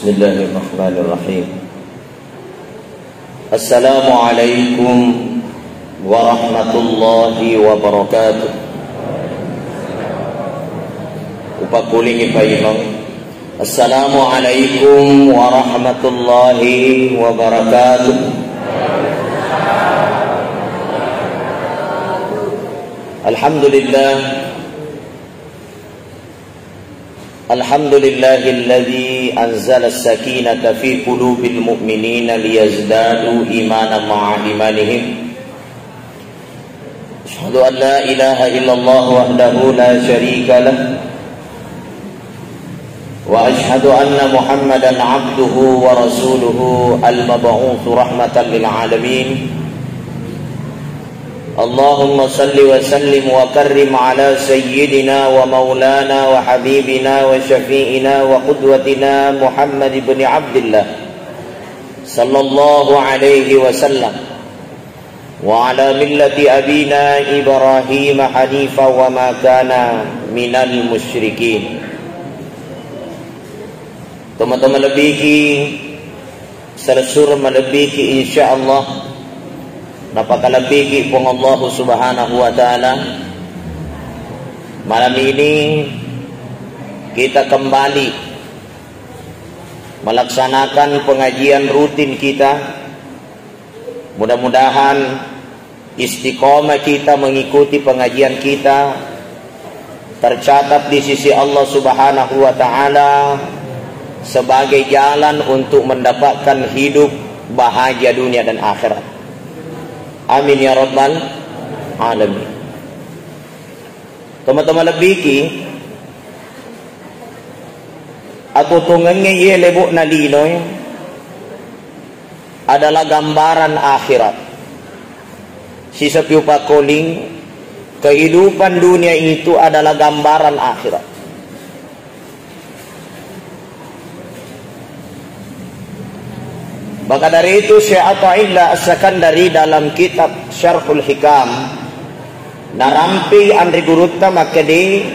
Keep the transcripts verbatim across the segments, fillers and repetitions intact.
Bismillahirrahmanirrahim. Assalamualaikum warahmatullahi wabarakatuh. Upakkulingi paimeng. Assalamualaikum warahmatullahi wabarakatuh. Alhamdulillah. Alhamdulillahilladzi anzala as-sakinata fi qulubil mu'minina liyazdadu imanan ma'a imanihim. Asyhadu an la ilaha illallah wahdahu la syarika lah. Wa asyhadu anna Muhammadan abduhu wa rasuluhu al-mab'utsu rahmatan lil alamin. Allahumma salli wa sallim wa karrim ala sayyidina wa maulana wa habibina wa syafi'ina wa qudwatina Muhammad ibn Abdillah sallallahu alaihi wasallam wa ala millati abina Ibrahim hanifa wa ma kana minal musyrikin. Toma-toma lebbiki, selessureng malebbiki, insyaallah napakalebbiki Puang Allah Subhanahu wa Ta'ala. Malam ini kita kembali melaksanakan pengajian rutin kita. Mudah-mudahan istiqomah kita mengikuti pengajian kita, tercatat di sisi Allah Subhanahu wa Ta'ala sebagai jalan untuk mendapatkan hidup bahagia dunia dan akhirat. Amin ya rabbal alamin. Toma-toma lebbiki, atuo-tuongengnge iye lebo'na linoe adalah gambaran akhirat. Sisapi upakkoling, kehidupan dunia itu adalah gambaran akhirat. Maka dari itu, Syekh Athaillah As-Sakandari dalam kitab Syarhul Hikam narampi anre gurutta makkede,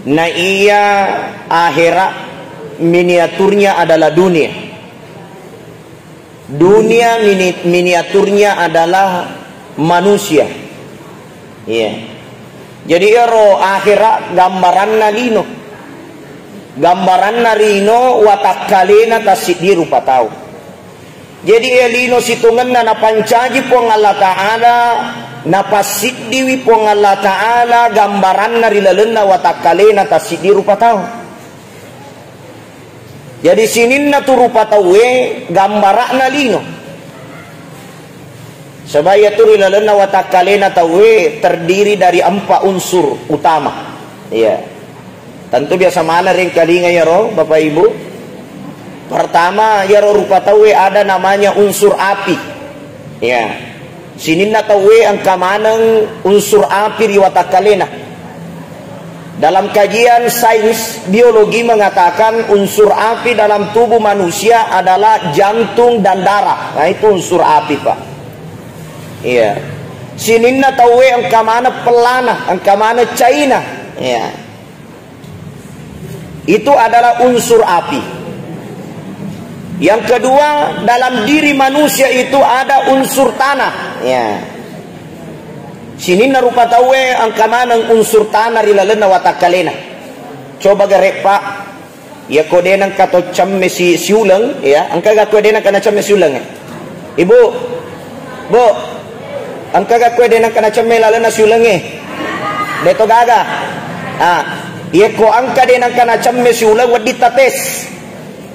na iya akhirat miniaturnya adalah dunia. Dunia mini-, miniaturnya adalah manusia. Iya. Jadi ero akhirat gambaranna lino. Gambaranna lino watakkalena tassiddi rupa tau. Jadi iya lino sitongenna napancaji Puang Allah Ta'ala, napassiddiwi Puang Allah Ta'ala gambaranna ri lalenna watakkalena tassiddi rupa tau. Jadi sininna tu rupa tauwe gambara'na lino. Sebab iyatu ri lalenna watakkalena tauwe terdiri dari empat unsur utama. Iya. Tentu biasa mana rengkalinga iyaro, Bapak Ibu. Pertama, iyaro rupa tauwe ada namanya unsur api. Ya. Sininna tauwe engka maneng unsur api ri watakkalena. Dalam kajian sains biologi mengatakan unsur api dalam tubuh manusia adalah jantung dan darah. Nah, itu unsur api, Pak. Iya. Sininna tauwe engka maneng pellana, engka maneng caina. Iya. Itu adalah unsur api. Yang kedua, dalam diri manusia itu ada unsur tanah. Ya. Sininna rupa tauwe engka maneng unsur tanah ri lalenna watakkalena. Coba gare, Pak, iyako de nengka to cemme si-, siuleng, ya, engka ga ko de nengka nacemme siuleng, ya? Ibu, Bu, engka ga ko de nengka nacemme lalenna siulengnge? De to gaga. Ah, iyako engka de nengka nacemme siuleng, wedding ta tes.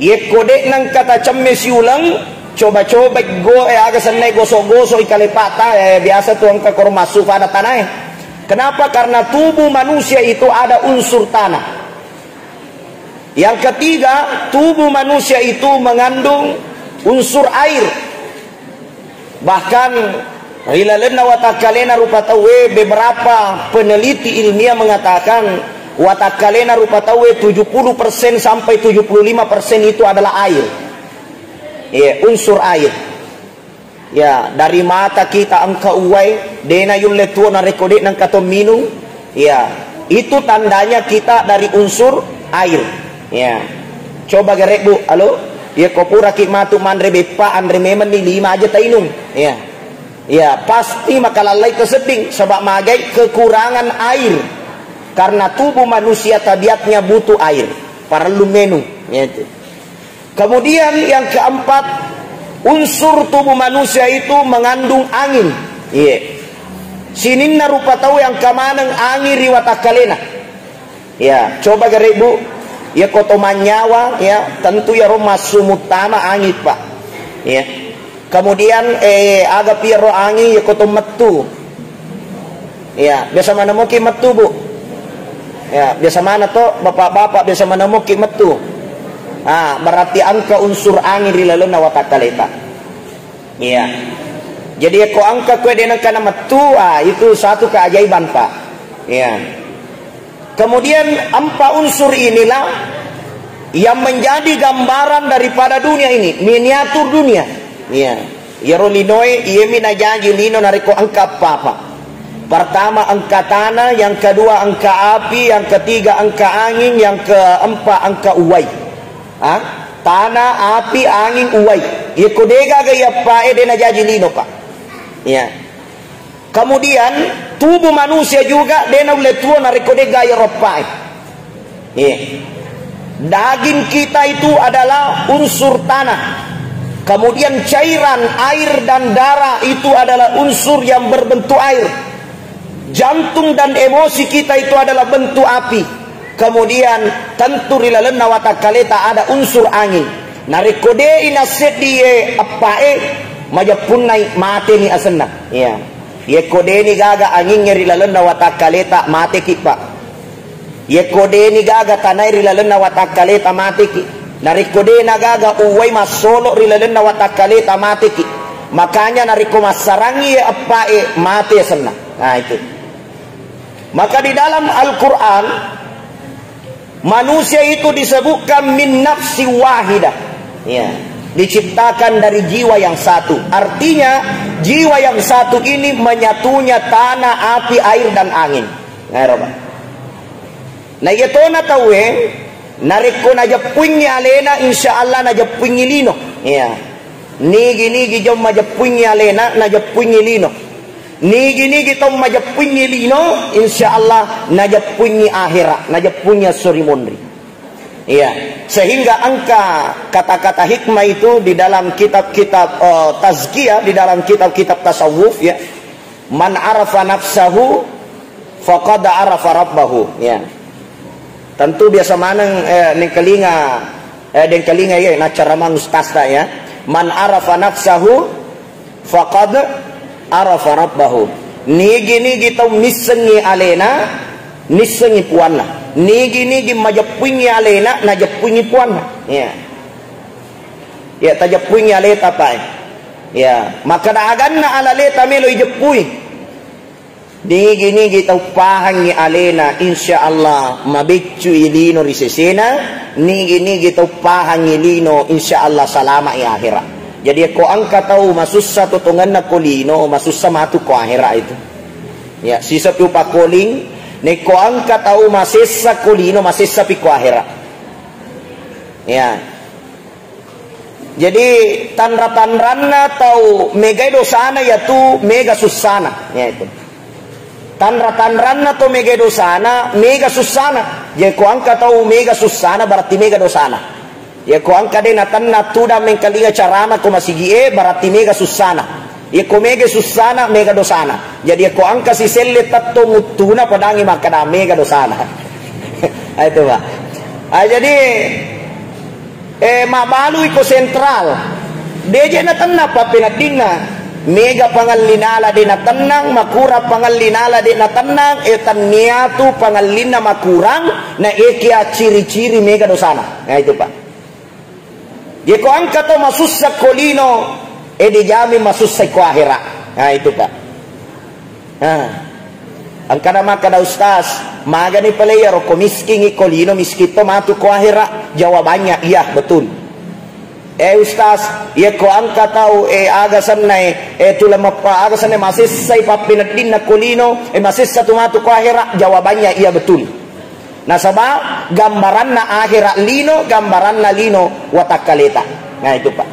Iyako de nengka tacemme siuleng, coba-coba go, eh, aga senna gosok-gosok i kalepata, eh, biasa tu engka koro massu pada tanae. Kenapa? Karena tubuh manusia itu ada unsur tanah. Yang ketiga, tubuh manusia itu mengandung unsur air. Bahkan ri lalenna watakkalena rupa tauwe, beberapa peneliti ilmiah mengatakan watakkalena rupa tauwe tujuh puluh persen sampai tujuh puluh lima persen itu adalah air. Iya, unsur air. Ya, dari mata kita engka uwai, dena yulle tuo narekko de nengka to minung. Ya, itu tandanya kita dari unsur air. Ya. Coba garebbu, alo, iya ko puraki matu manre beppa, anre memenni lima aja tainung. Iya. Iya, pasti makalallai kesedding, sebab magai kekurangan air. Karena tubuh manusia tabiatnya butuh air. Parellu menung. Iya itu. Kemudian yang keempat, unsur tubuh manusia itu mengandung angin. Iya. Sininna rupa tau yang kamaneng angin ri watakkalena. Ya, coba garebbu, ya ko to manyawa, ya, tentu ya ro massu muttama angin, Pak. Ya. Kemudian, eh, aga pi ro angin, ya ko to mettu. Ya, biasa mana moki mettu, Bu? Ya, biasa mana to, Bapak-bapak, biasa mana moki mettu? Ah, berarti engka unsur angin ri lalenna watakkaleta. Iya. Jadi, ko engka kue denengkana mettu, ah, itu satu keajaiban, Pak. Iya. Kemudian, empat unsur inilah yang menjadi gambaran daripada dunia ini, miniatur dunia. Iya. Iyaro linoe, iyemi najaji lino narekko engka apa-apa. Pertama, engka tanah, yang kedua, engka api, yang ketiga, engka angin, yang keempat, engka uwai. Ha? Tanah, api, angin, uwai. Iyako degaga iyappae, de najaji lino, Pak. Iya. Kemudian, tubuh manusia juga de naulle tuo narekko degaga iyaro appae. Iya. Daging kita itu adalah unsur tanah. Kemudian cairan air dan darah itu adalah unsur yang berbentuk air. Jantung dan emosi kita itu adalah bentuk api. Kemudian tentu ri lalenna watakkaleta ada unsur angin. Narekko de'i nasseddi ye eppae, majeppunnai mateni asenna. Iya. Yekko de'ni gaga angingnge ri lalenna watakkaleta, mateki, Pak. Yekko de'ni gaga tanae ri lalenna watakkaleta, mateki. Narekko de'na gaga uwai massolo ri lalenna watakkaleta, mateki. Makanya narekko massarangi ye eppae, mate asenna. Nah, itu. Maka di dalam Al-Quran, manusia itu disebutkan min nafsi wahidah. Ya, diciptakan dari jiwa yang satu. Artinya, jiwa yang satu ini menyatunya tanah, api, air, dan angin. Nah, Roba. Nah, iya tona tauwe, narekko najeppuingi alena, insya Allah najeppuingi lino. Ya. Nigi-nigi jom majeppuingi alena, najeppuingi lino. Nigi-nigi tau majeppuingi lino, insya Allah najeppuingi akhera, najeppuingi esso ri monri. Iya, sehingga engka kata-kata hikmah itu di dalam kitab-kitab, eh, tazkiyah, di dalam kitab-kitab tasawuf, ya. "Man arafa nafsahu faqad arafa rabbahu." Ya. Tentu biasa maneng, eh, nengkalinga, eh, dengkalinga ye, nacaramang ustazta, ya. "Man arafa nafsahu faqad arafa rabbahu." Nigi-nigi tau missengi alena, nissengi puanna. Nigi-nigi majeppuingi alena, najeppuingi puanna. Ya. Ya, tajeppuingi aleta, Pak. Ya, makkeda aganna alaleta melo ijeppui. Nigi-nigi tau pahangngi alena, insya Allah mabeccui lino ri sesena. Nigi-nigi tau pahangngi lino, insya Allah salama'i akhera. Jadi, ko engka tau masussa totongenna ko lino, masussa matu ko akhera itu. Ya, sisepi upakoling, nekko engka tau masessa ko lino, masessapi ko akhera. Ya. Jadi, tanra-tanranna tau megai dosana, yatu mega sussana. Ya, itu. Tanra-tanranna tau megai dosana, mega sussana. Jadi, ko engka tau mega sussana, berarti mega dosana. Ya, ko engka de natenna tudang mengkalinga carana ko masigie, berarti mega sussana. Yekko mega sussana, mega dosana. Jadi, yekko engka siselle tetto muttuna, padangi makkeda mega dosana. Ah, itu, Pak. Ah, jadi, eh, mabbalui ko sentral. Deje natenna pappeneddinna. Mega pangellinala de natennang, makurang pangellinala de natennang, eh, tenniatu pangellinna makurang, na ekia ciri-ciri mega dosana. Nah, itu, Pak. Yeko engka to masussa ko lino, e, dijamin masussa ko ahera. Nah, itu, Pak. Nah, engkana makkeda, "Ustaz, magani pale iyaro ko miskin ko lino, miskin to matu ko ahera?" Jawabannya, "Iya, betul." "Eh, Ustaz, yeko engka tau, eh, aga senna, eh, eh, tula mappa-, aga senna masessai pappeneddinna ko lino, eh, masessa tu matu ko ahera?" Jawabannya, "Iya, betul." Nasaba gambaranna akhirat lino, gambaranna lino watakkaleta. Nah, itu, Pak.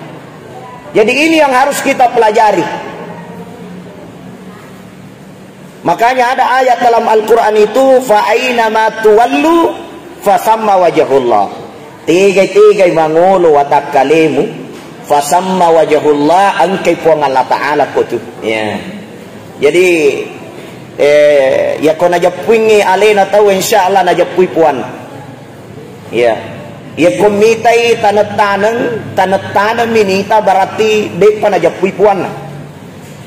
Jadi, ini yang harus kita pelajari. Makanya ada ayat dalam Al-Quran itu, "Fa aina ma tuwallu fa samma wajhullah." Tegai-tegai mangolo watakkalemu, fa samma wajhullah, engkai Puang Allah Ta'ala kotu. Ya. Jadi, eh, ya ko najeppuingi alena tau, insya Allah najeppui Puang. Ya. Yekko mitai taneng-taneng, taneng-taneng minita berarti de'pa najeppui puanna.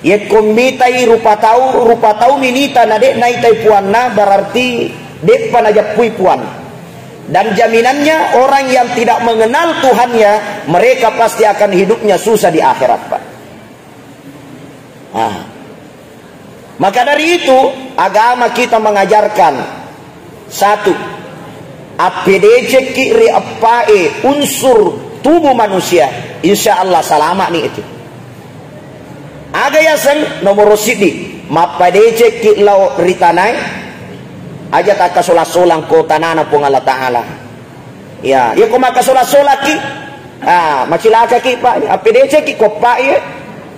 Yekko mitai rupa tau, rupa tau minita na de' naitai puanna, berarti de'pa najeppui puanna. Dan jaminannya orang yang tidak mengenal Tuhannya, mereka pasti akan hidupnya susah di akhirat, Pak. Ah. Maka dari itu, agama kita mengajarkan, satu, appedecekki ri eppae unsur tubuh manusia, insya Allah salama ni itu. Aga yaseng nomoro siddi, mappadecekki lao ri tanae, aja takkasola-solang ko tanana Puang Allah Ta'ala. Ya, iya ko makkasola-solaki, ah, macilakaki, Pak. Appedeceki ko, Pak, iye.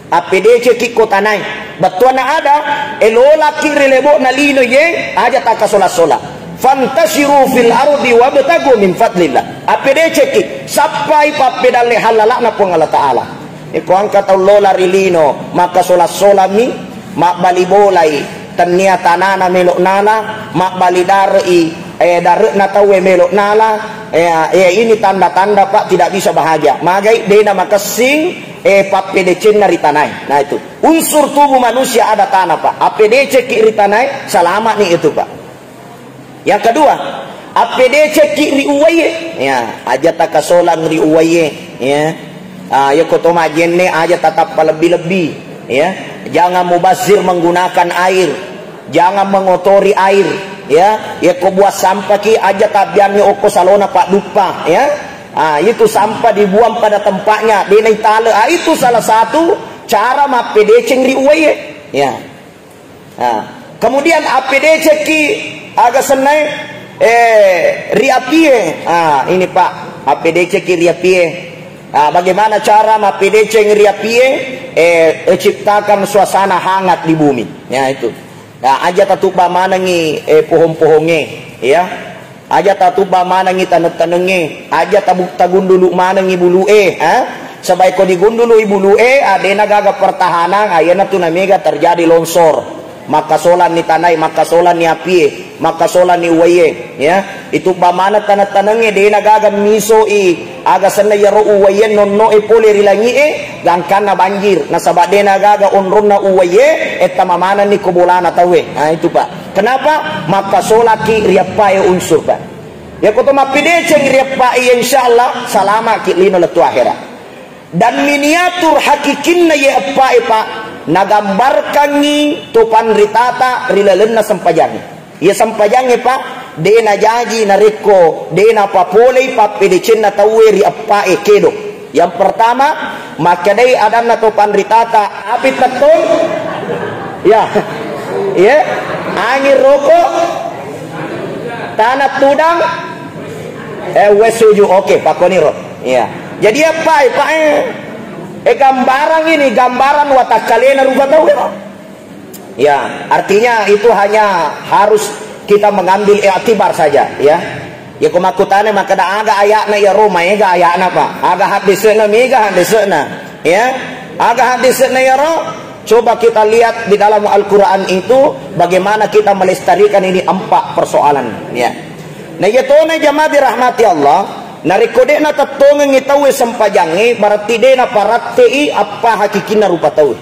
Appedeceki ko tanae. Bettuanna ada, elolaki ri lebo'na lino, iye, aja takkasola-sola. Fantashiru fil ardi wabtagu min fadlillah. Appedeceki, sappai pappedalle hallala'na Puang Allah Ta'ala. Iko engka tau lola ri lino, makkasola-solami, mabbali bolai, tennia tanana melo nala, mabbali dare'i, eh, dare'na tauwe melo nala, eh, eh, ini tanda-tanda, Pak, tidak bisa bahagia. Magai dena makessing, eh, pappedecenna ri tanae. Nah, itu. Unsur tubuh manusia ada tanah, Pak. Appedeceki ri tanae, salama ni itu, Pak. Yang kedua, appedeceki ri uwaiye. Ya, aja takasolang ri uwaiye, ya. Ah, ya ko to majenne aja tatappa lebbi-lebbi, ya. Jangan mubazir menggunakan air. Jangan mengotori air, ya. Ya ko buang sampah ki aja tabbianni okko salona Pak Duppa, ya. Ah, itu sampah dibuang pada tempatnya, de naitale. Ah, itu salah satu cara mappedeceng ri uwaiye. Ya. Nah, kemudian appedecekki aga sennae, eh, ri apie. Ah, ini, Pak, appedecekki ri apie. Ah, bagaimana cara mappedeceng ri apie? Eh, eh, ciptakan suasana hangat di bumi. Ya, itu. Nah, aja tatubba manengi, eh, pohon-pohonge, ya. Aja tatubba manengi taneng-tanengnge, aja tabu-, tagundulu manengi bulu'e, ha? Sabae ko digundului bulu'e, ah, dena gaga pertahanan, ah, iyanatu namega terjadi longsor. Makkasolanni tanae, makkasolanni apie, makkasolanni uwaiye, ya. Itubba maneng taneng-tanengnge, dena gaga misoi, aga senna iyaro uwaiye nonno'e pole ri langi'e, gangkanna banjir, nasaba dena gaga onronna uwaiye, ettama manenni ko bolana tauwe. Nah, itu, Pak. Kenapa? Makkasolaki ri eppae unsur, Pak. Yako to mappedeceng ri eppae, ya insya Allah salamaki lino lettu akhirat. Dan miniatur hakikinna ye eppae, Pak, nagambarkangngi to panritata ri lalenna sempajangnge. Ye sempajangnge, Pak, de najaji narekko de napapolei pappedecenna tauwe ri eppae kedo. Yang pertama, makkedai adanna to panritata, api tettong. Ya. Iya. Angin rokok. Tanah tudang. Eh, wes suju. Oke, pakkoniro. Iya. Jadi apa, Pak, eh? Eh, gambaran ini, gambaran watakkalena rupa tau, ya. Ya, artinya itu hanya harus kita mengambil iktibar saja, ya. Ya, ko makkutana makkeda aga ayatna iyaro, maega ayatna, Pak. Aga hadisna, mega hadisna. Ya. Aga hadisna iyaro, coba kita lihat di dalam Al-Quran itu bagaimana kita melestarikan ini empat persoalan. Ya. Nah, iya tona jamaah dirahmati Allah, narekko de'na tettongengi tauwe sempajangnge, berarti de'na paratte'i appa hakikinna rupa tauwe.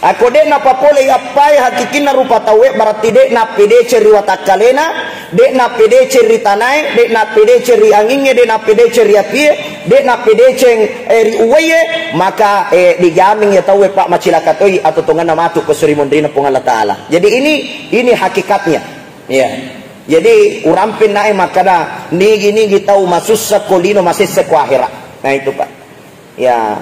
Ako de napapolei appae hakikinna rupa tauwe, berarti de nappedeceng ri watakkalena, de nappedeceng ri tanae, de nappedeceng ri angingnge, de nappedeceng ri apie, de nappedeceng, eh, ri uwaie, maka, eh, dijamin ya tauwe, Pak, macilaka toi atau tongenna matu ko suri monrina Puang Allah Taala. Jadi ini, ini hakikatnya. Ya. Jadi urampe nae makkada, nigi-nigi tau masussa ko lino, masessa ko akhirat. Nah, itu, Pak. Ya.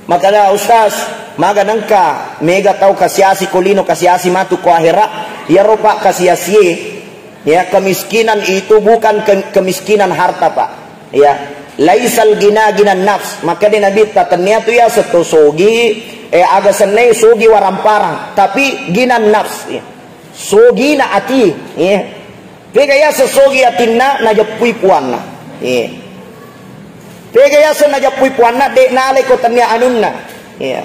Makkada, Ustaz, maga nengka mega tau kasiasi ko lino, kasiasi matu ko ahera? Iyaro, Pak, kasiasie, Ya, kemiskinan itu bukan ke-, kemiskinan harta, Pak. Ya, laisal gina ginan nafs. Maka di Nabi ta tennia tu ya seto sogi, eh, aga senai sogi waramparang, tapi ginan nafs. Ya. Sogi na ati. Ya. Pega ya sesogi atinna najeppui puanna. Ya. Pega yaseng najeppui puanna, de' nalai ko tennia anunna. Iya.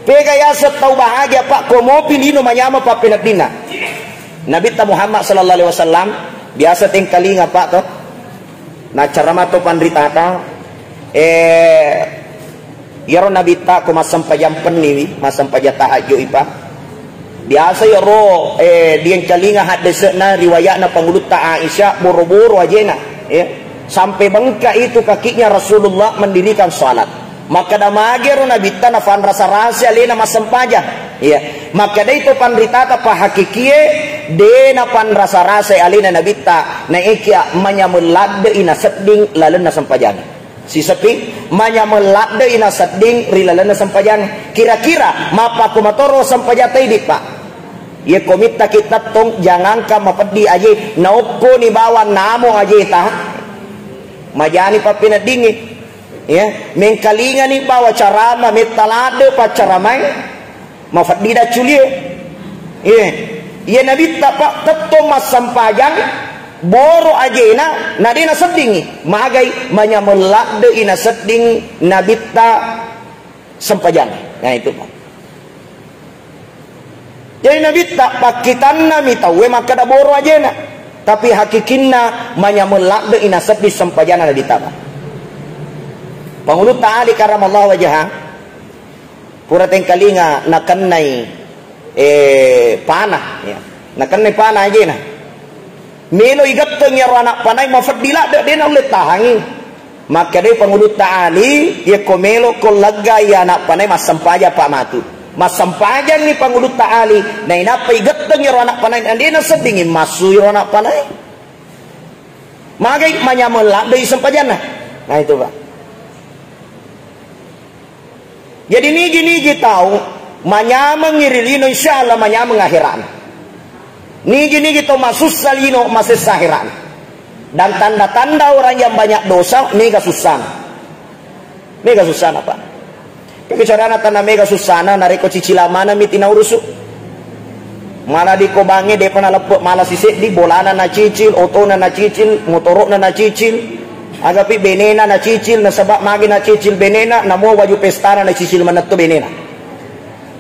Pega yaseng tau bahagia, Pak, ko mopi lino manyameng pappeneddinna. Nabitta Muhammad sallallahu alaihi wasallam biasa tengkalinga, Pak, to. Naccarama to panritata, eh, iyaro Nabitta ko massempajang penniwi, massempajang tahajju'i, Pak. Biasa iyaro, eh, diengkalinga haddese'na riwayatna pangulutta Aisyah, boro-boro ajena, ya. Sampai bengkak itu kakinya Rasulullah mendirikan salat. Makkeda magero Nabitta nafanrasa-rasa alena massempajang. Ya. Makkeda itu panritata pahakikie, de napanrasa-rasa alena Nabitta, naekia manyameng ladde'i nasedding lalenna sempajang. Sisepi, manyameng ladde'i nasedding ri lalenna sempajang. Kira-kira, mappakko matoro sempajang taidi, Pak? Yekko mittaki tettong, jangangka mapeddi aje, naokkoni bawang namo ajeta, majani pappeneddingngi. Ya, mengkalingani bawa carama, metta ladde paccaramae. Mafeddi dacculie. Iye. Iye Nabitta, Pak, tettong massempajang, boro ajena, na de naseddingi. Magai manyameng ladde'i nasedding Nabitta sempajang. Nah, itu, Pak. Jadi Nabitta pakkitanna mi tauwe makkeda boro ajena. Tapi hakikinna manyameng ladde'i nasedding sempajana Nabitta, Pak. Pangulutta Ali karamallahu wajhah. Pura tengkalinga nakennai, eh, panah, ya. Nakennai panah ajena. Melo igetteng iyaro anak panai mafeddi ladde, de naulle tahangi. Makkedai pangulutta Ali, yekko melo ko leggai anak panai massempajang, Pak, matu. Massempajangngi pangulutta Ali, nainappa igetteng iyaro anak panai, de naseddingi massu iyaro anak panai. Magai manyameng ladde i sempajanna. Nah, itu, Pak. Jadi nigi-nigi tau manyamengngi ri lino, insya Allah manyameng akhera'na. Nigi-nigi tau masussa lino, masessa akhera'na. Dan tanda-tanda orang yang banyak dosa, mega sussana. Mega sussana, Pak. Tapi carana tanah mega sussana, narekko cicila manami tina urusu. Mala di ko bangnge depa naleppe mala siseddi, bolana nacicil, otona nacicil, motoro'na nacicil, agapi benena nacicil, nasaba magi nacicil benena, namo baju pestana nacicil manetto benena.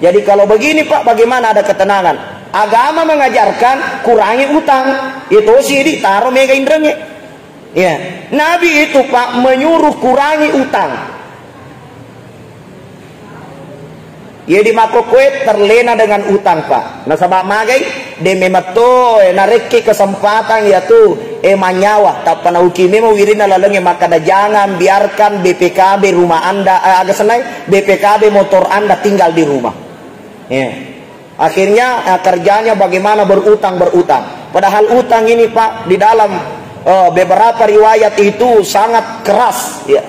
Jadi kalau begini, Pak, bagaimana ada ketenangan? Agama mengajarkan kurangi utang. Itu sih ditaro mega inrengnge. Ya, Nabi itu, Pak, menyuruh kurangi utang. Jadi makkokkoe terlena dengan utang, Pak. Nasaba magai, de memetto, eh, narekki kesempatan ya tu, eh, manyawa, tappa nauki memo wirinna lalenge makkada jangan biarkan B P K B rumah Anda, eh, aga senai, B P K B motor Anda tinggal di rumah. Ya. Akhirnya, eh, kerjanya bagaimana berutang-berutang. Padahal utang ini, Pak, di dalam, eh, beberapa riwayat itu sangat keras, ya.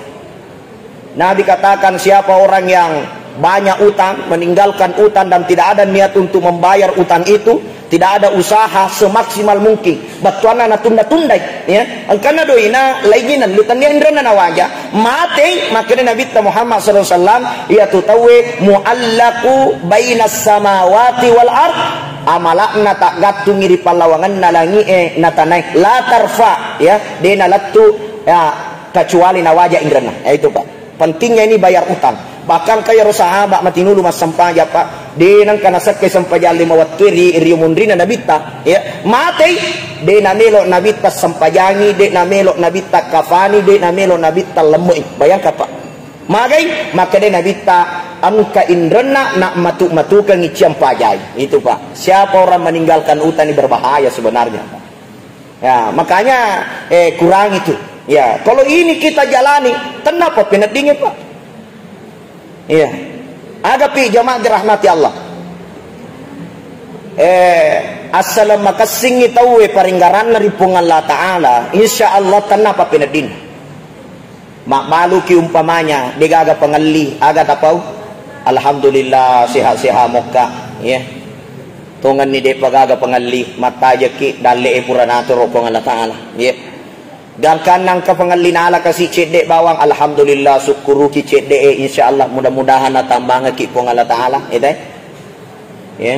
Nabi katakan, siapa orang yang banyak utang, meninggalkan utang dan tidak ada niat untuk membayar utang itu, tidak ada usaha semaksimal mungkin. Bettuanna natunda-tundai, ya. Engkana doina laingi nellu tennia inrena nawaja. Matei, makkeda Nabitta Muhammad sallallahu alaihi wasallam, iyatu tauwe muallaqu bainas samawati wal ard, amala'na taggattungi ri pallawangenna langi'e na tanae, la tarfa, ya, de nalettu, ya, kecuali nawaja inrena. Ya, itu, Pak. Pentingnya ini bayar utang. Bahkan kaya ro sahabat matinulu massempajang, Pak. De nengka nasekke sempajang lima wettu ri, ri munrina Nabitta, ya. Matei, de namelo Nabitta sempajangi, de namelo Nabitta kafani, de namelo Nabitta lemmei. Bayangkan, Pak. Magai, makkeda Nabitta, engka inrenna nak matu-matukengi ciampajai. Itu, Pak. Siapa orang meninggalkan utang ini berbahaya sebenarnya, Pak. Ya, makanya, eh, kurangi itu. Ya, kalau ini kita jalani, tenapa peneddingi, Pak? Iya. Agapi jamaah dirahmati Allah. Eh, assaleng makessingi tauwe paringgaranna ri Puang Allah Ta'ala, insya Allah tenapa penedding. Mabbaluki umpamanya, degaga pengelli, aga tapau? Alhamdulillah, sehat-sehat mokka. Iya. Tongenni de'pa gaga pangelli, mattajekki dalle'e pura natoro Puang Allah Ta'ala. Ye. Gangkanna engka pangelli nala kasi cedde bawang, alhamdulillah, sukkuruki cedde'e, insyaallah, mudah-mudahan natambangekki Puang Allah Ta'ala. Ede? Ya.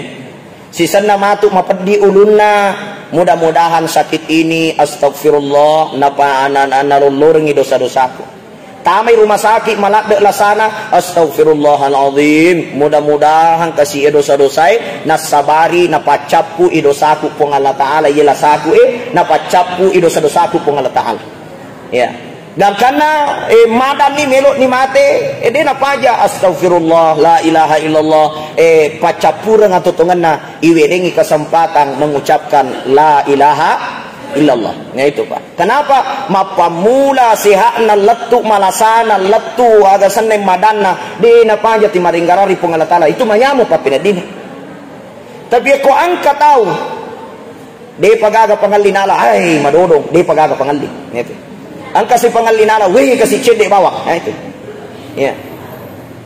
Sisenna matu mapeddi ulunna, mudah-mudahan sakit ini, astagfirullah, napa-, na-, na-, nalollorengi dosa-dosaku. Tamai rumah sakit maladde lasana, astagfirullahalazim. Mudah-mudahan kasi e dosa-dosae, nassabari, napaccappu i dosaku Puang Allah Ta'ala, iye lasaku e, napaccappu i dosa-dosaku Puang Allah Ta'ala. Ya. Gangkanna, eh, madanni, melokni mate, eh, de napaja, astagfirullah, la ilaha illallah, eh, paccappureng atotongenna, iwerengi kesempatan mengucapkan la ilaha illallah. Nah, itu, Pak. Kenapa? Mappammula sehatna lettu, malasana lettu, aga senna madanna, de napaja timaringgarari Puang Allah Ta'ala. Itu manyameng pappeneddinna. Tapi ko engka tau, depa gaga pangelli nala, ai, madodong, depa gaga pangelli. Gitu. Engka si pangelli nala, weh, kasi cedde bawang. Nah, itu. Ya.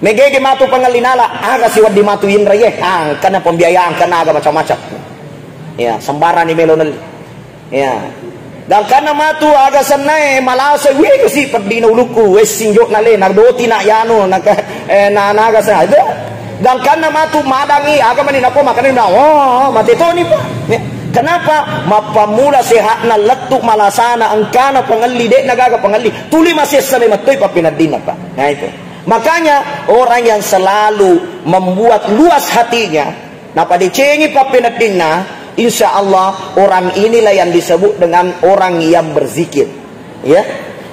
Megege matu pangelli nala, aga si wedding matu inra ye. Ah, engkana pembiayaan, engkana aga macam-macam. Ya, sembarang ni melo nelli. Ya. Gangkanna matu aga sennae malasa, wih, kasi peddina ulukku, wes sinjok na le, na doti na yanu, na ka-, eh, na naga sa. Itu. Gangkanna matu madangi, aga mani nako makani na, oh, mate toni, Pak. Ya. Kenapa? Mappammula sehatna lettu malasana engkana pangelli, de nagaga pangelli. Tuli masessa le mattoi pappeneddinna, Pak. Nah, itu. Makanya orang yang selalu membuat luas hatinya, napadecengi pappeneddinna, insya Allah orang inilah yang disebut dengan orang yang berzikir. Ya.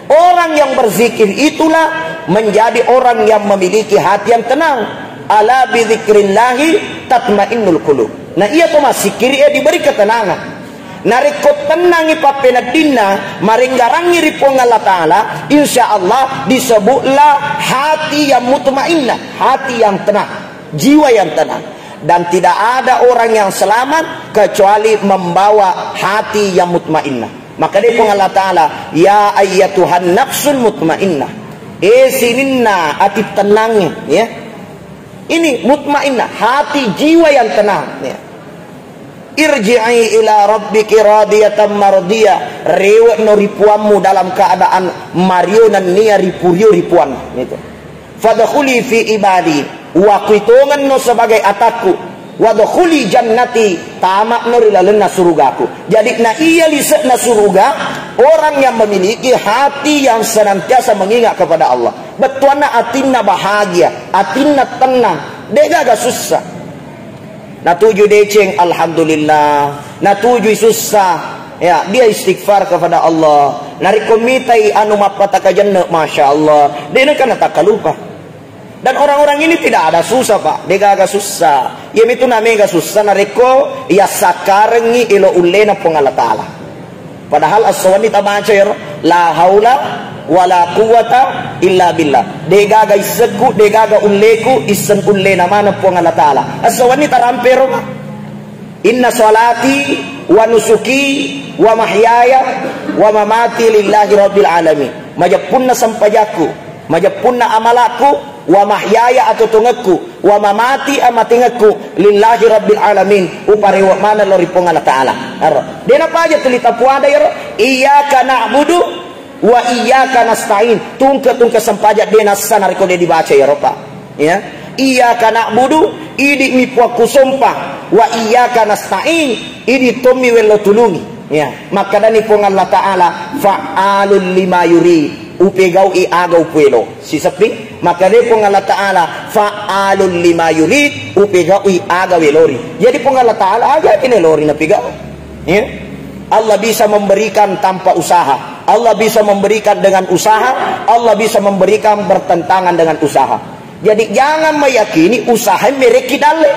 Orang yang berzikir itulah menjadi orang yang memiliki hati yang tenang. Ala bidzikrillahi tatmainnul qulub. Nah, iya to massikiri e diberi ketenangan. Narekko tennangi pappeneddinna, maringgarangi ri Puang Allah Ta'ala, insya Allah disebutlah hati yang mutmainnah, hati yang tenang, jiwa yang tenang. Dan tidak ada orang yang selamat kecuali membawa hati yang mutmainnah. Maka dia Puang Allah Ta'ala, ya ayyatuhan nafsul mutmainnah. Eh sininna ati tenangnge, ya. Ini mutmainnah, hati jiwa yang tenang, ya. Irji'i ila rabbiki radiyatan mardiyah. Rewe'no ri puammu dalam keadaan mario nennia ripurio ri puanna. Gitu. Fadkhuli fi ibadi. Wakkui tongenno sebagai atakku. Wadkhuli jannati. Tama'no ri lalenna surugaku. Jadi na iya lise'na suruga, orang yang memiliki hati yang senantiasa mengingat kepada Allah. Bettuanna atinna bahagia, atinna tenang, degaga susah. Natuju deceng, alhamdulillah. Natujui susah, ya, dia istighfar kepada Allah. Narekko mitai anu mappatakajenne, masya Allah. De nengka natakkalupa. Dan orang-orang ini tidak ada susah, Pak. Degaga susah. Iya mitu namega susah narekko yassakkarengngi elo ullena Puang Allah Ta'ala. Padahal assawanni tabaca ero, la haula wala quwwata illa billah. Degaga issekku, degaga ulleku, isseng ullena maneng Puang Allah Ta'ala. Assawanni tarampero. Inna salati wa nusuki wa mahyaya wa mamati lillahi rabbil alamin. Majeppunna sempajakku, majeppunna amalakku, wa mahyaya atotongekku, wa mamati amatingekku lillahi rabbil alamin, uparewe maneng lao ri Puang Allah Ta'ala. Aro. Dena paja tuli tapuada iyaro, iyyaka na'budu wa iyyaka nasta'in. Tungke-tungke sempaja de nassa narekko de dibaca iyaro, Pak. Ya. Iyyaka na'budu, idi mi Puang kusompa, wa iyyaka nasta'in, idi tommi wello tulungi. Ya. Makkadani Puang Allah Ta'ala, fa'alul lima yuri, upegau'i aga upuelo. Sisepping, makkeda Puang Allah Ta'ala, fa'alul lima yurid, upegau'i aga welori. Jadi Puang Allah Ta'ala aga kene lori napigau. Ya. Allah bisa memberikan tanpa usaha. Allah bisa memberikan dengan usaha. Allah bisa memberikan bertentangan dengan usaha. Jadi jangan meyakini usaha mereki dalle.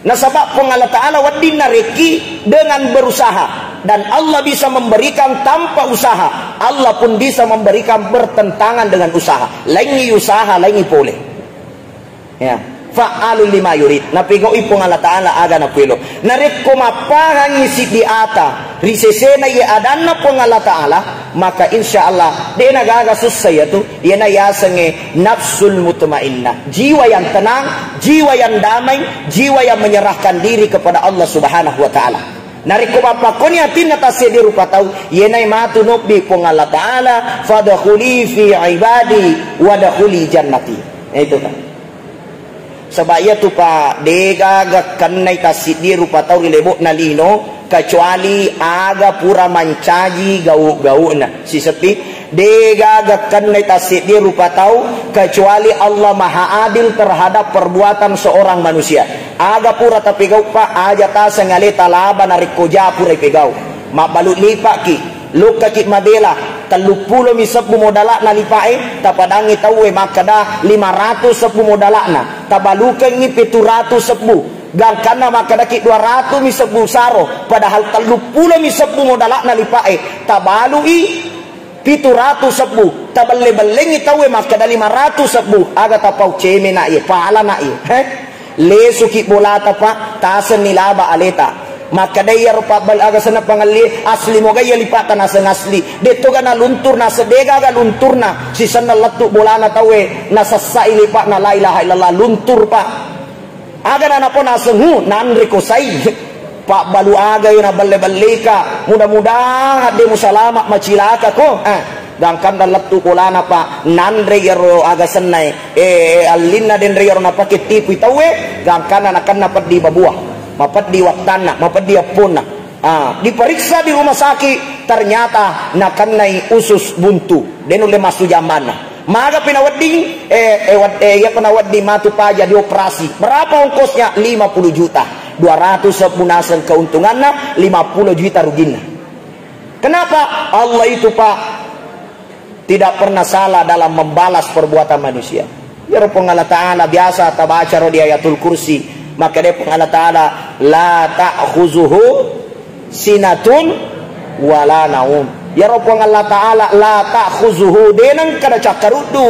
Nasaba Puang Allah Ta'ala wedding narekki dengan berusaha. Dan Allah bisa memberikan tanpa usaha. Allah pun bisa memberikan bertentangan dengan usaha. Laingi usaha, laingi pole. Ya. Fa'alul lima yurid. Napegau'i Puang Allah Ta'ala aga napuelo. Narekko mappahangngi siddi ata ri sesena iye adanna Puang Allah Ta'ala, maka insya Allah de' nagaga sussa iyatu. Iyana yasengnge nafsul mutmainnah. Jiwa yang tenang, jiwa yang damai, jiwa yang menyerahkan diri kepada Allah Subhanahu wa Ta'ala. Narekko mappakkoni atinna tasseddi rupa tau, iyanai matu nobbi Puang Allah Ta'ala, "Fadkhuli fi ibadi wadkhuli jannati." Itu kan. Saba' iyatu, Pak, de'gaga kennai tassiddi rupa tau ri lebo'na lino, kecuali aga pura mancaji gau-gau'na. Siseppi, de'gaga kennai tassiddi rupa tau, kecuali Allah Maha Adil terhadap perbuatan seorang manusia. Aga pura tapegau, Pak, aja taseng aleta laba narekko ja pura ipegau. Mabbalu lipa'ki. Lokkaki mabela, telluppulo mi sebbu modala'na lipa'e, tapadangngi tauwe makkeda lima ratu sebbu modala'na, tabalukengngi pitu ratu sebbu, gangkanna makkedaki dua ratu mi sebbu saro, padahal telluppulo mi sebbu modala'na lipa'e, tabalui pitu ratu sebbu, tabelle-bellengngi tauwe makkeda lima ratu sebbu, aga tapau cemena iye, palana iye, he? Lesuki bolata, Pak, tasenni laba aleta. Makkedai iyaro pabbal-, aga senna pangelli, asli moga iya lipa'ta naseng asli. De'toga naluntur, naseng de'gaga lunturna. Sisenna lettu bolana tauwe, nasassai lipa'na, la ilaha illallah, luntur, Pak. Aga nanapa naseng, hu, nanreko sai. Pabbalu aga yo nabelle-belleka. Mudah-mudahan de' musalama macilaka ko. Eh. Gangkanna lettu bolana, Pak, nanre iyaro aga sennae, eh, eh, allinna denre iyaro napake tipui tauwe, gangkanna nakenna peddi babua, mapeddi wattanna, mapeddi epponna. Ah, diperiksa di rumah sakit, ternyata nakennai usus buntu, de' nulle massu jambanna. Magapi nawedding, eh, eh, wad-, eh, iyapa nawedding matu paja dioperasi. Berapa ongkosnya? Lima puluh juta. Dua ratu sebbu naseng keuntunganna, lima puluh juta ruginna. Kenapa? Allah itu, Pak, tidak pernah salah dalam membalas perbuatan manusia. Iyaro Puang Allah Ta'ala biasa tabaca ro di Ayatul Kursi, makkeda Puang Allah Ta'ala, "La ta'khuzuhu sinatun wala naum." Iyaro Puang Allah Ta'ala, "La ta'khuzuhu", de' nengka nacakkaruddu,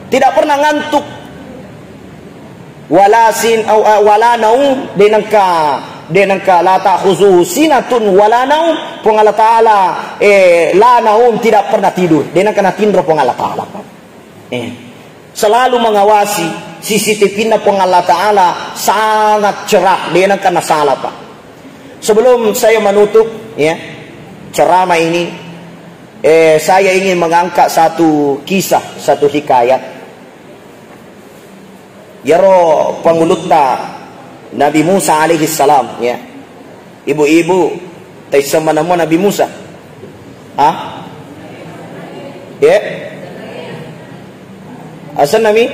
tidak pernah ngantuk. Wala sin-, au, au, wala naum, de' nengka, de' nengka, la ta'khuzuhu sinatun wala naum. Puang Allah Ta'ala, eh, la naum, tidak pernah tidur. De' nengka natinro Puang Allah Ta'ala, Pak. Eh, selalu mengawasi. C C T V-na Puang Allah Ta'ala sangat cerah, de' nengka nasala, Pak. Sebelum saya menutup, ya, ceramah ini, eh, saya ingin mengangkat satu kisah, satu hikayat. Iyaro pangulutta Nabi Musa alaihi salam, ya. Ibu-ibu, taisseng maneng mua Nabi Musa? Ah? Ya? Asenna mi?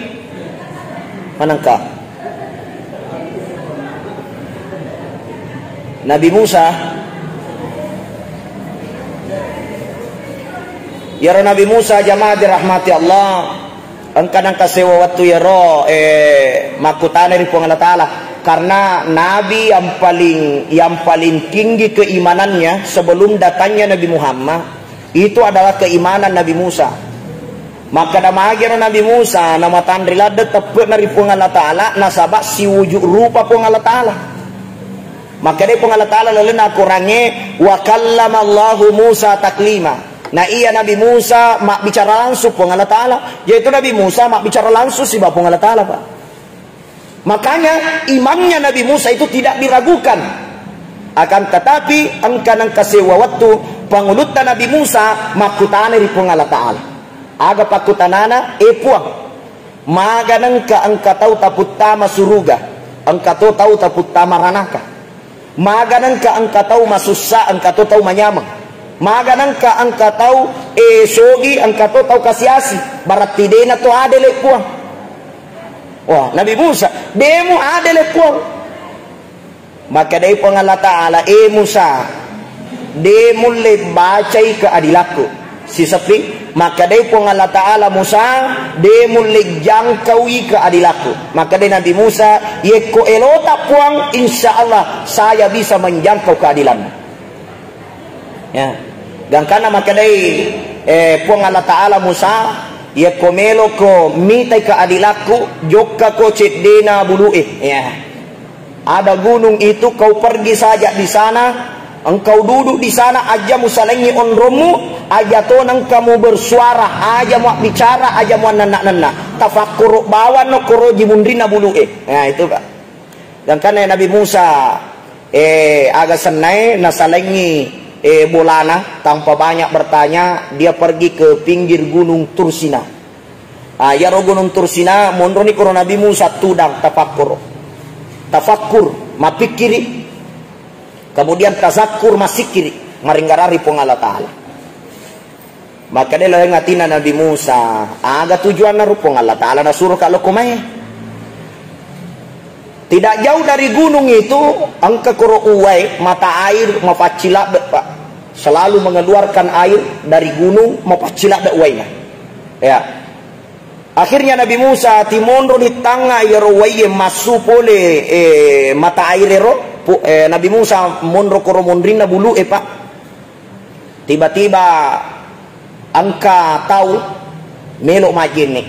Manengka? Nabi Musa. Iyaro Nabi Musa, jamaah dirahmati Allah, engka nengka sewa wettu iyaro, eh, makkutanai ri Puang Allah Ta'ala. Karena nabi yang paling, yang paling tinggi keimanannya sebelum datangnya Nabi Muhammad, itu adalah keimanan Nabi Musa. Makkeda magiro Nabi Musa, namatanri ladde teppe'na ri Puang Allah Ta'ala, nasaba siwuju rupa Puang Allah Ta'ala. Makkedai Puang Allah Ta'ala lalenna Korangnge, "Wa kallamallahu Musa taklima." Na iya Nabi Musa mabbicara langsung Puang Allah Ta'ala, yaitu Nabi Musa mabbicara langsung siba Puang Allah Ta'ala, Pak. Makanya imannya Nabi Musa itu tidak diragukan. Akan tetapi engka nengka sewa wettu pangulutta Nabi Musa makkutana ri Puang Allah Ta'ala. Aga pakkutanana, "E Puang, maga nengka engka tau taputtama suruga, engka to tau taputtama ranaka? Maga nengka engka tau masussa, engka to tau manyameng? Maga nengka engka tau, eh, sogi, engka to tau kasiasi? Berarti dena to adele, Puang." Wah, Nabi Musa, "Demu adele, Puang." Makkedai Puang Allah Ta'ala, "E Musa, de mulle bacai keadilakku." Siseppi, makkedai Puang Allah Ta'ala, "Musa, de mulle jangkaui keadilakku." Makkedai Nabi Musa, "Yekko elota Puang, insya Allah saya bisa menjangkau keadilanmu." Ya. Gangkanna makkedai, eh, Puang Allah Ta'ala, "Musa, Iyako meloko mitai keadilakku, jokkako ceddena bulu'e. Ya. Ada gunung itu, kau pergi saja di sana, engkau duduk di sana, aja musalengi onrommu, aja to nengkamu bersuara, aja muabbicara, aja muannenna-nenna. Tafakkuru bawanno koroji munrinna bulu'e. Nah, itu, Pak. Gangkanna Nabi Musa, eh, aga sennae nasalengi, eh, bolana, tanpa banyak bertanya, dia pergi ke pinggir gunung Tursina. Ah, iyaro Gunung Tursina, monroni koro Nabi Musa tudang, tafakkuro. Tafakkur, mappikkiri. Kemudian tazakkur, massikkiri. Maringgarari Puang Allah Ta'ala. Makkeda laing atinna Nabi Musa, aga tujuanna ro Puang Allah Ta'ala nasuro ka lokko mae? Tidak jauh dari gunung itu, engka koro uwai, mata air, mapaccilabbe, Pak. Selalu mengeluarkan air dari gunung, mapaccilabbe uwaina. Ya. Akhirnya Nabi Musa timonro ni tangnga iyaro uwaiye massu pole, eh, mata air ero. Pu-, eh, Nabi Musa monro koro monrinna bulu e, Pak. Tiba-tiba engka tau melo majjenne.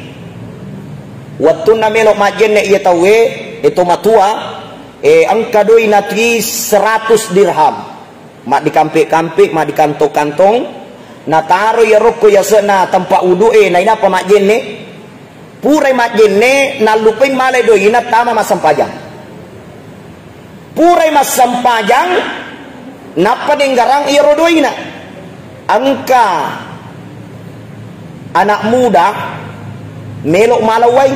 Wettunna melo majjenne iya tauwe, e to matua, e, engka doi natui seratus dirham. Maddikampe-kampe, maddikantong-kantong, nataro iyarokko yase'na tempat wudu'e, nainappa majjenne. Purai majjenne, nallupai malai doina tama massempajang. Purai massempajang, nappa denggarang iyaro doina. Engka anak muda melo mala wai.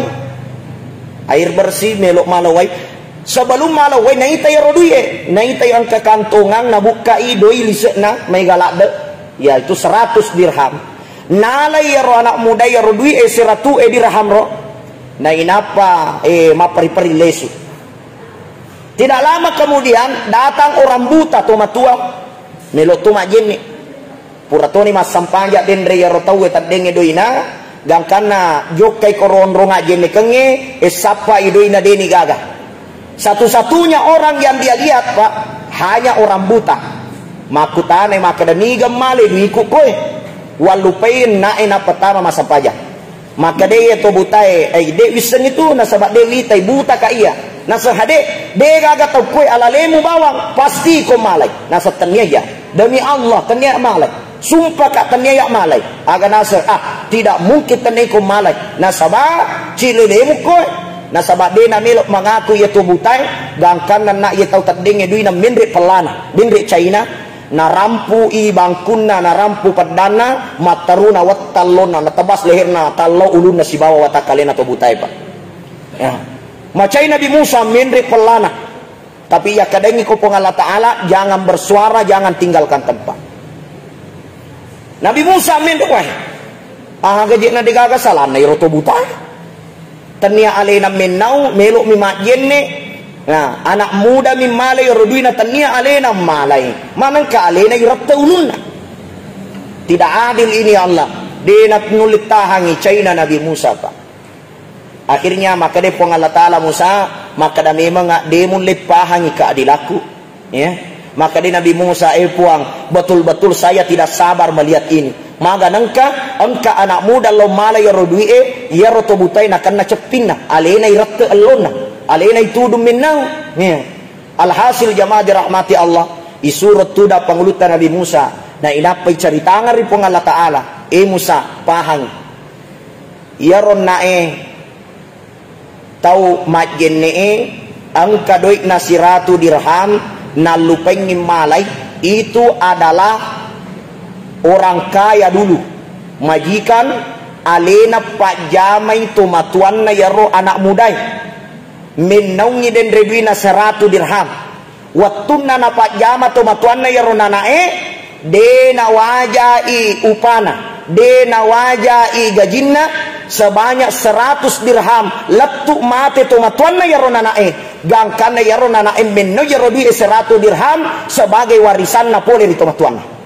Air bersih melo mala wai. Sebelum mala wai, naita iyaro dui'e. Naita engka kantongang, nabukkai doi lise'na, maega ladde. Yaitu seratus dirham. Nalai iyaro anak muda iyaro dui'e seratu'e dirham ro. Nainappa, eh, mapperi-peri lesu. Tidak lama kemudian, datang orang buta, to matua. Melo to majjenne. Pura toni massempajang denre iyaro tauwe teddengnge doina, gangkanna jokkai koro onrong ajjennekengnge, e sappai doina deni gaga. Satu-satunya orang yang dia lihat, Pak, hanya orang buta. Makkutanai makkeda, "Niga malai duiku koe?" Wallupai enna'e nappa tama massempajang. Makkeda iya to butae, "Ai, de wissengngi tu, nasaba de witai, butaka iya." Naseng, "Hade, de gaga tau koe alalemu bawang, pasti ko malai." Naseng, "Tennia iya. Demi Allah, tennia malai. Sumpaka tennia iya malai." Aga naseng, "Ah, tidak mungkin tennia ko malai. Nasaba cilelemu koe." Nasaba de namelo mangaku iya to butae, gangkanna na iya tau teddengnge duina menre pellana, menre caina. Narampu'i bangkunna, narampu peddanna, mattaruna wetta ellonna, natebas leherna, tallau ulunna sibawa watakkalena to butae, Pak. Ya. Macai Nabi Musa menre pellana. Tapi yakkadangi ko Puang Allah Ta'ala, "Jangan bersuara, jangan tinggalkan tempat." Nabi Musa menre, wah, aga je'na degaga salanna iro to butae. Tennia alena mennau, melo'mi majjenne. Nah, anak muda mi malai ro duina, tennia alena malai. Manengka alena irette ulunna. Tidak adil ini, ya Allah. De nanulle tahangi caina Nabi Musa, Pak. Akhirnya makkeda Puang Allah Ta'ala Musa, makkeda memang de mulle pahangi keadilakku. Ya. Maka di Nabi Musa, "Eh Puang, betul-betul saya tidak sabar melihat ini. Maga nengka, engka anak muda lo mala iyaro dui'e, iyaro to butai nakenna ceppinna, alena irette ellonna, alena itudung mennau." Ya. Alhasil jamaah dirahmati Allah, isuro tuda pangulutta Nabi Musa, na inappa icaritangeng ri Puang Allah Ta'ala, "Eh Musa, pahang. Iyaro nae tau majjenne'e engka doi'na siratu dirham, nallupaingngi malai, itu adalah orang kaya dulu, majikan, alena pajjamai tomatoanna iyaro anak mudae, mennaungngi denre duina siratu dirham." Wettunna napajjama tomatoanna iyaro nana'e, de nawajai upana, de nawajai gajinna sebanyak seratus dirham, lettu mate tomatoanna iyaro nana'e, gangkanna iyaro nana'e menno iyaro dui'e seratus dirham sebagai warisanna pole ri tomatoanna.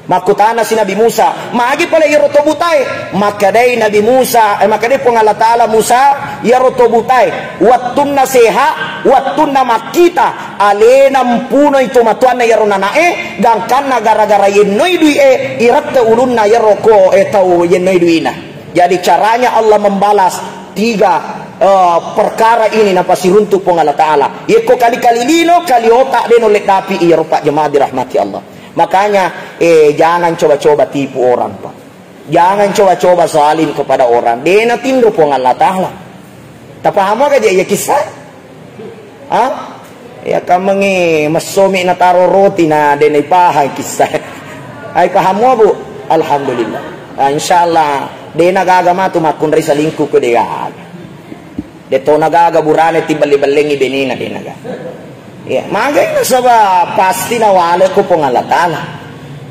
Makkutanasi Nabi Musa, "Magi pale iyaro to butae?" Makkedai Nabi Musa, eh, makkedai Puang Allah Ta'ala, "Musa, iyaro to butae, wettunna seha, wettunna makkita, alena mpunoi tomatoanna iyaro nana'e, gangkanna gara-gara yennoi dui'e, irette ulunna iyaro ko, eh, tau yennoi dui'na." Jadi, caranya Allah membalas tiga, eh, perkara ini napasiruntu Puang Allah Ta'ala. Yekko kali-kali lino, kali otak de nulle dapi iyaro, Pak, jemaah dirahmati Allah. Makanya, eh, jangan coba-coba tipu orang, Pak. Jangan coba-coba zalim kepada orang. De natinro Puang Allah Ta'ala. Tapahamo ga je iya kisah? Ha? Ya, kamengi messomi nataro roti na de naipahang kisah. Ai pahammu, Bu? Alhamdulillah. Ah, insyaallah de nagaga matu makkunrai salingku ko de gaga. De to nagaga burane tibelle-bellengi benena de nagaga. Ya, magai nasaba pasti nawale ko Puang Allah Ta'ala.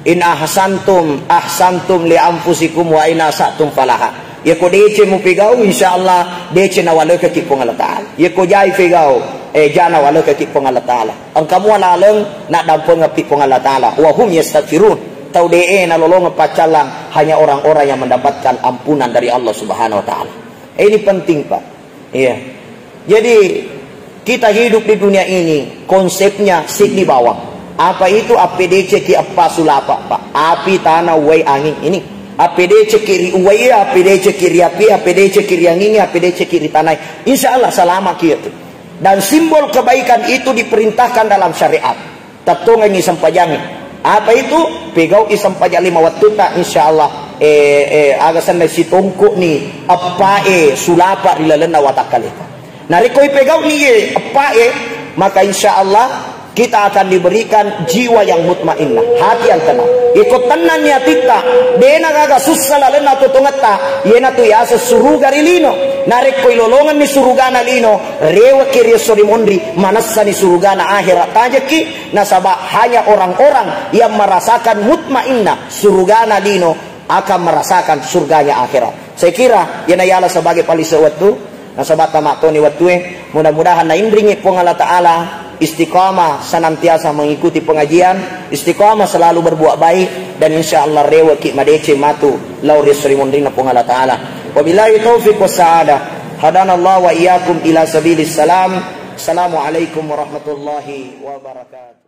In ahsantum, ahsantum li anfusikum wa in asatum falaha. Yako deceng mupegau, insyaallah deceng nawalekeki Puang Allah Ta'ala. Yako jai pegau, eh, ja nawalekeki Puang Allah Ta'ala. Engka mua laleng naddampengepi Puang Allah Ta'ala. Wa hum yastaghfirun. Tau de'e nalolongeng paccallang, hanya orang-orang yang mendapatkan ampunan dari Allah Subhanahu wa Ta'ala. Eh, ini penting, Pak. Iya. Jadi, kita hidup di dunia ini, konsepnya siddi bawang. Apa itu? Appedeceki eppa sulapa, Pak. Api, tanah, uwai, angin. Ini. Appedeceki ri uwai, appedeceki ri api, appedeceki ri angin, appedeceki ri tanah. Insya Allah salama ki itu. Dan simbol kebaikan itu diperintahkan dalam syariat. Tattongengi sempajangnge. Apa itu? Pegau'i sempajang lima wattutta, insya Allah, eh, eh, aga senna sitongko'ni eppae sulapa ri lalenna watakkaleta. Narekko ipegau'ni ye eppae, maka insya Allah kita akan diberikan jiwa yang mutmainnah, hati yang tenang. Iko tennanni atitta, dena gaga sussa lalenna totongetta, yenatu yaseng suruga ri lino. Narekko ilolongenni surugana lino, reweki ri esso ri monri, manessani surugana akhirat tajekki. Nasaba hanya orang-orang yang merasakan mutmainnah surgana lino akan merasakan surganya akhirat. Saya kira, yana yala sebagai palise wettu, nasaba tama toni wettue, mudah-mudahan nainringi Puang Allah Ta'ala istiqamah senantiasa mengikuti pengajian, istiqamah selalu berbuat baik, dan insya Allah reweki madeceng matu lao ri esso ri monrinna Puang Allah Ta'ala. Wabillahi taufiq wassa'adah. Hadanallah wa iyyakum ila sabilis salam. Assalamualaikum warahmatullahi wabarakatuh.